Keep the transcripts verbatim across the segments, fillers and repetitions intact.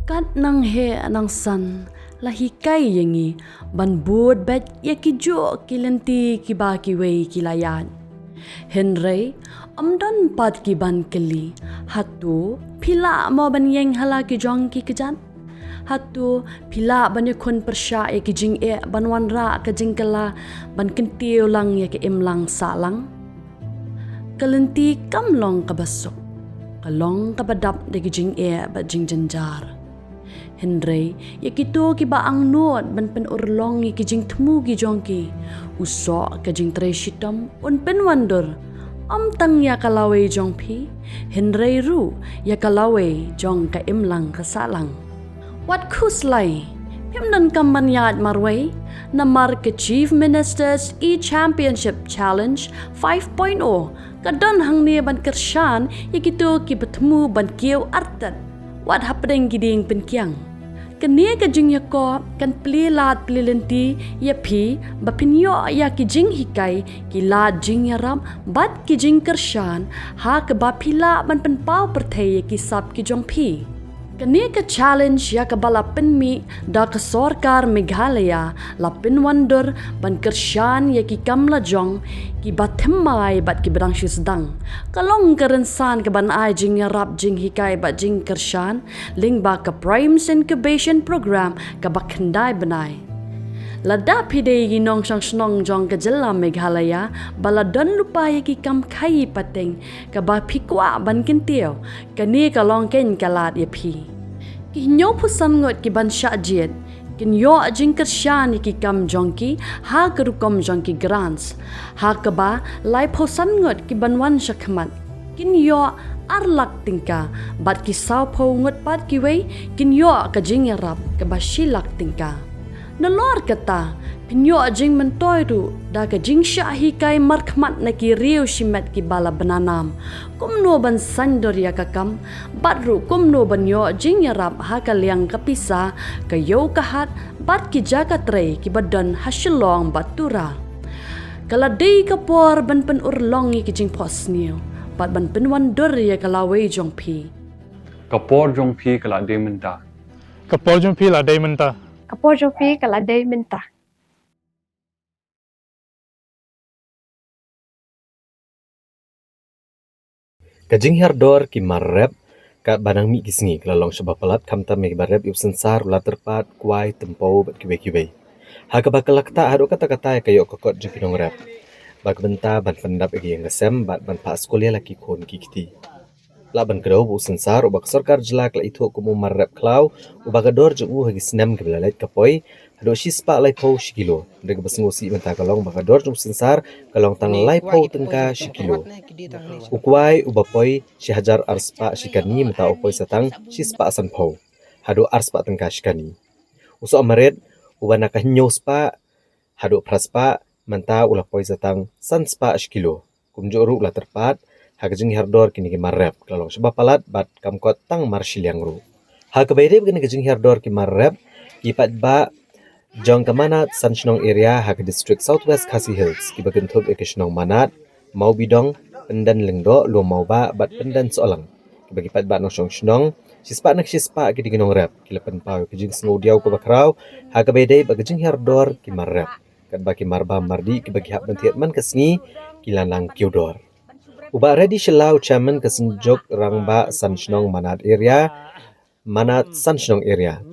Kat nang heh nang san la hikai ïa ngi ban bud beit ïa ki juh ki lynti kiba kiwei ki la ïaid. Hynrei ym don pat ki ban kylli, hato phi lah mo ban ïeng ha la ki jong ki kjat? Hato phi lah ban ïakhun pyrshah ïa ki jingeh ban wanrah ka jingkylla ban kyntiew lang ïa ka imlang sahlang? Ka lynti kam long kaba suk, ka long kaba dap da ki jingeh bad jingjynjar. Hynrei ïa kito kiba angnud ban pynurlong ïa ki jingthmu ki jong ki, u soh ka jingtrei shitom un pynwandur ym tang ïa ka lawei jong phi, hynrei ruh ïa ka lawei jong ka imlang ka sahlang. Wat khuslai, phim donkam ban ïaid marwei, namar ka Chief Minister's E-Championship Challenge five point oh ka don hangne ban kyrshan ïa kito kiba thmu ban kiew artat wat hapdeng ki dieng pynkiang. Kane ka jingïakob kan plie lad plie lynti ïa phi ba phin ïoh ïa ki jinghikai, ki lad jingïarap bad ki jingkyrshan ha kaba phi lah ban pynpaw pyrthei ïa ki sap ki jong phi. Kane ka challenge ïa kaba la pynmih da ka sorkar Meghalaya la pynwandur ban kyrshan ïa ki kam lajong kiba thymmai bad kiba dang shu sdang. Ka long ka rynsan kaban ai jingïarap jinghikai bad jingkyrshan lyngba ka Prime's Incubation Programme kaba khyndai bnai. Lada phi dei ki nongshong shnong jong ka jylla Meghalaya ba la don lypa ïa ki kam khaïi pateng kaba phi kwah ban kyntiew, kane ka long keiñ ka lad ïa phi. Ki hynñiewphew san ngut kiban shah jied kin ïoh jingkyrshan ïa ki kam jong ki ha ka rukom jong ki grants, ha kaba laiphew san ngut kiban wan shakhmat kin ïoh ar lak tyngka, bad ki sawphew ngut pat kiwei kin ïoh ka jingïarap kaba shi lak tyngka. Nalor kata, phin ïoh jingmyntoi ruh da ka jingshah hikai markhmat na ki riew shimet kiba la bna nam, kumno ban saiñdur ïa ka kam, bad ruh kumno ban ïoh jingïarap ha ka liang ka pisa, ka ïew ka hat bad ki jaka trei kiba don ha Shillong bad Tura. Ka la dei ka por ban pynurlong ïa ki jingphohsniew bad ban pynwandur ïa ka lawei jong phi. Ka por jong phi ka la dei mynta. Ka por jong phi la dei mynta. Ka por jong phi ka la dei mynta. Ka jinghiar dor ki mar rep kaba nang mih ki sngi ka la long shibun palat, khamtam ïa ki mar rep ïa u synsar, u latyrpad, kwai, tympew bad kiwei kiwei. Ha kaba ka la ktah haduh katta katta ïa ka ïoh ka kot jong ki nongrep ba ka bynta ban pyndap ïa ka ïing ka sem bad ban phah skul ïa la ki khun ki kti. Lah ban kdew ba u synsar uba ka sorkar jylla ka la ithuh kum u mar rep khlaw, uba ka dor jong u ha ki snem kiba la leit ka poi haduh shispah laiphew shi kilo. Hynrei kaba sngewsih mynta ka long ba ka dor jong u synsar ka long tang laiphew tyngka shi kilo. U kwai uba poi shi hajar arspah shi kani mynta u poi sa tang shispah sanphew haduh arspah tyngka shi kani. U soh marit uba na ka hynñiew spah haduh phra spah mynta u la poi sa tang san spah shi kilo. Kumjuh ruh u latyrpad. Ha ka jinghiar dor kine ki mar rep ka la long shibun palat bad kam kot tang mar shiliang ruh. Ha kaba ïadei bad kane ka jinghiar dor ki mar rep, ki paidbah jong ka Manad San Shnong area ha ka district South West Khasi Hills kiba kynthup ïa ka shnong Manad, Mawbidong, Pyndenn Lyngdoh, Lum Mawbah bad Pyndenn Sohlang, kiba ki paidbah nongshong shnong shispah na ka shispah ki dei ki nongrep, ki la pynpaw ïa ka jingsngewdiaw kaba khraw ha kaba ïadei bad ka jinghiar dor ki mar rep, katba ki mar bam mar dih kiba ki hap ban thied man ka sngi ki la nang kiew dor. U Bah Reddy Shylla, u chairman ka Synjuk Rangbah San Shnong Manad area, Manad San Shnong area,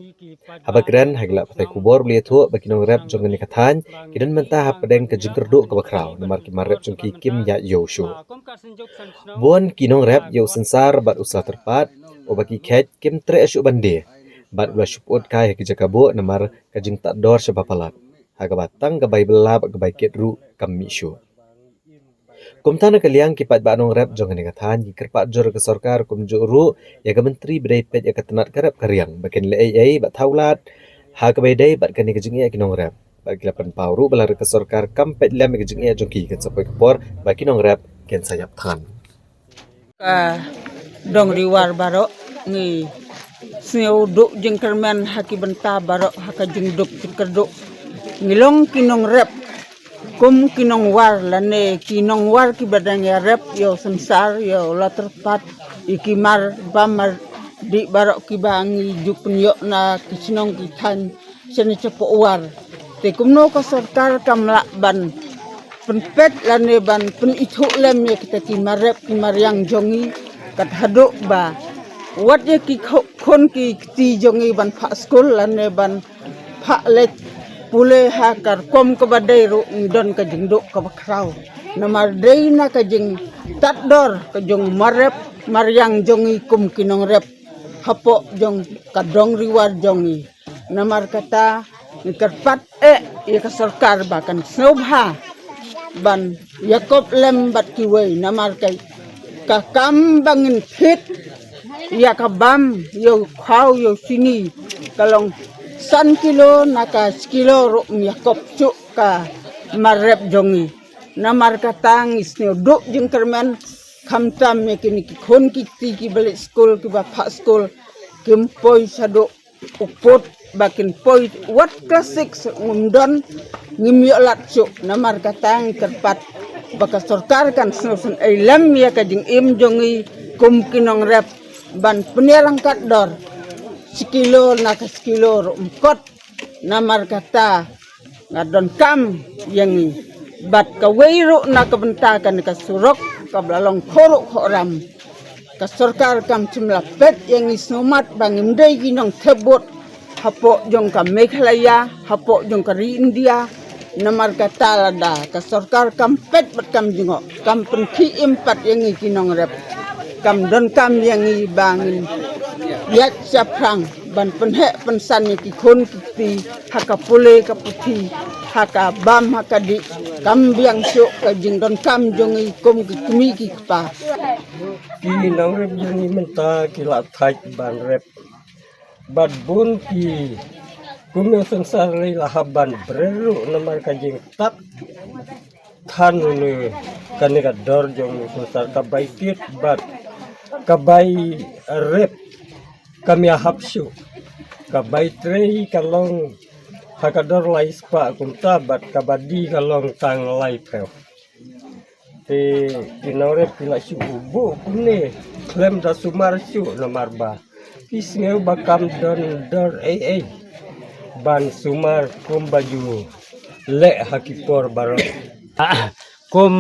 haba kren ha ki lad pathai khubor u la ïathuh ba ki nongrep jong kane ka thaiñ ki don mynta hapdeng ka jingkyrduh kaba khraw namar ki mar rep jong ki kim ïaid ïew shuh. Bun ki nongrep ïa u synsar bad u soh latyrpad uba ki kheit kim treh shuh ban die, bad u la shu pyut kai ha ki jaka buh namar ka jingtah dor shibun palat, ha kaba tang ka bai bylla bad ka bai kit ruh kam mih shuh. Kumta na ka liang ki paidbah nongrep jong kane ka thaiñ ki kyrpad jur ïa ka sorkar kumjuh ruh ïa ka myntri ba dei peit ïa ka tnat ka rep ka riang ba kin leh ei ei bad thaw lad ha kaba ïadei bad kane ka jingeh ki nongrep. Bad ki la pynpaw ruh ba lada ka sorkar kam peit lem ïa ka jingeh jong ki kan sa poi ka por ba ki nongrep kin sa ïap thngan. Ka dong Ri War baroh ngi sngew duh jingkyrmen ha ki bynta baroh ha ka jingduk jingkyrduh. Ngi long ki nongrep kum ki nongwar lane ki nongwar kiba dang ïarep ïa u synsar, ïa u latyrpad, ïa ki mar bam mar Dih baroh kiba ngi ju pynïoh na ki shnong ki thaiñ shane shapoh War. Te kumno ka sorkar kam lah ban pynpeit lane ban pynithuh lem ïa kita ki mar rep ki mar riang jong ngi, kat haduh ba wat ïa ki kho-, khun ki kti jong ngi ban phah skul lane ban phah leit pule ha ka rukom kaba dei ruh ngi don ka jingduh kaba khraw. Namar dei na ka jingtad dor ka jong mar rep mar riang jong ngi kum ki nongrep hapoh jong ka Dong Riwar jong ngi. Namar kata ngi kyrpad eh ïa ka sorkar ba kan sngewbha ban ïakop lem bad kiwei, namar ka, ka kam ba ngin thied ïa ka bam, ïa u khaw, ïa u sini, ka long san kilo na ka shi kilo ruh ym ïakop shuh ka mar rep jong ngi. Namar kata ngi sngewduh jingkyrmen, khamtam ïa kine ki khun ki kti kiba leit skul, kiba phah skul, kim poi shaduh u pud, ba kin poi wat klas six ngim don, ngim ïoh lad shuh. Namar kata ngi kyrpad ba ka sorkar kan sngewsynei lem ïa ka jingim jong ngi kum ki nongrep ban pynïaryngkat dor shi kilo na ka shi kilo ruh ym kot. Namar kata nga donkam ïa ngi bad kawei ruh na ka bynta kane ka surok kaba la long khohruh khohram. Ka sorkar kam shym la peit ïa ngi, sngewmat ba ngim dei ki nongthep vote hapoh jong ka Meghalaya, hapoh jong ka ri India. Namar kata lada ka sorkar kam peit bad kam jngoh, kam pynkhih im pat ïa ngi ki nongrep, kam donkam ïa ngi ba ngin ïaid shaphrang ban pynheh pynsan ïa ki khun ki kti ha ka pule ka puthi, ha ka bam ha ka dih, kam biang shuh ka jingdonkam jong ngi kum ki kmie ki kpa. Ki nongrep jong ngi mynta ki la thait ban rep. Bad bun ki kumno synsar lei la hap ban bret ruh namar ka jingtap than une kane ka dor jong u synsar, ka bai tied bad ka bai rep kam ïahap shuh. Ka bai trei ka long ha ka dor lai spah kumta bad ka ba die ka long tang lai phew. Te ki nongrep ki la shu buh kumne khlem da sumar shuh namar ba ki sngew ba kam don dor ei ei ban sumar kumba ju leh ha ki por baroh. Kum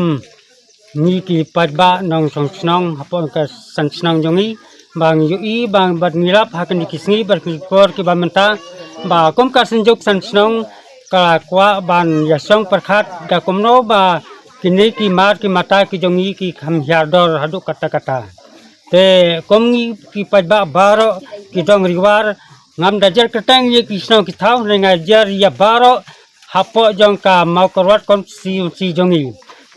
ngi ki paidbah nongshong shnong hapoh ka san shnong jong ngi, ba ngi ïohi ba bad ngi lap ha kine ki sngi bad ki por kiba mynta ba kum ka Synjuk San Shnong ka la kwah ban ïashong pyrkhat da kumno ba kine ki mar ki mata ki jong ngi ki kham hiar dor haduh katta katta. Te kum ngi ki paidbah baroh ki Dong Riwar, ngam da jer kyrteng ïa ki shnong ki thaw, ne nga jer ïa baroh hapoh jong ka Mawkyrwat constituency jong ngi,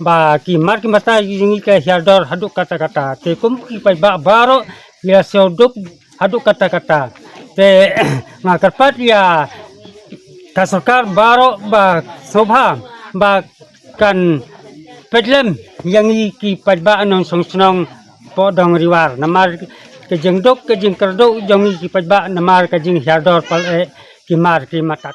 ba ki mar ki mata jong ngi ka hiar dor haduh katta katta. Te kum ki paidbah baroh ïa sngewduk haduh katta katta. Te nga kyrpad ïa ka sorkar baroh ba sngewbha ba kan peit lem ïa ngi ki paidbah nongshong shnong poh Dong Riwar namar ka jingduk ka jingkyrduh jong ngi ki paidbah namar ka jinghiar dor pal eh ki mar ki mata.